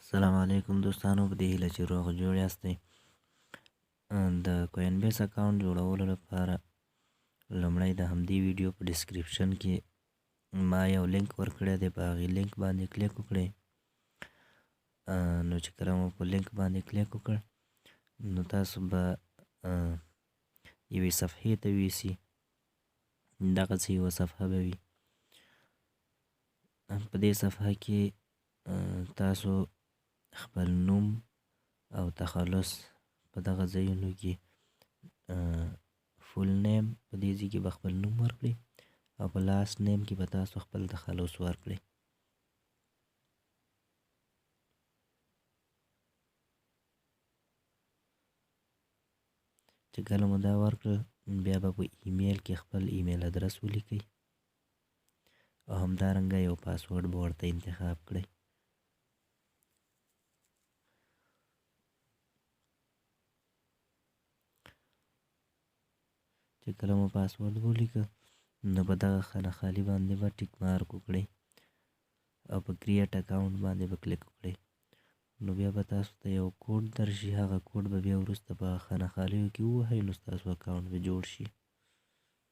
السلام علیکم دوستانو، په دې هیله چې روغ جوړ یاستئ. د کوین بیس اکاونټ جوړولو لپاره لومړی د همدې ویډیو په ډیسکریپشن کې ما یو لینک ورکړی دی، په هغې لینک باندې کلیک وکړئ. نو چې کله مو په لینک باندې کلیک وکړ، نو تاسو به یوې صفحې ته ویسي. دغسې یوه صفحه به وي. په دې صفحه کې تاسو خپل نوم او تخلص په دغه ځایونو کې، فول نیم په دې ځای کې به خپل نوم ورکړئ او په لاست نیم کې به تاسو خپل تخلص ورکړئ. چې کله مو دا ورکړل، بیا به په ایمیل کې خپل ایمیل ادرس ولیکئ او همدارنګه یو پاسورډ به ورته انتخاب کړئ. چې کله مو پاسورډ ولیکه، نو په دغه خانه خالي باندې به ټیک مارک وکړئ او په کریټ اکاونټ باندې به کلیک وکړئ. نو بیا به تاسو ته یو کوډ درشي، هغه کوډ به بیا وروسته په خانه خالیو کې ووهئ، نو ستاسو اکاونټ به جوړ شي.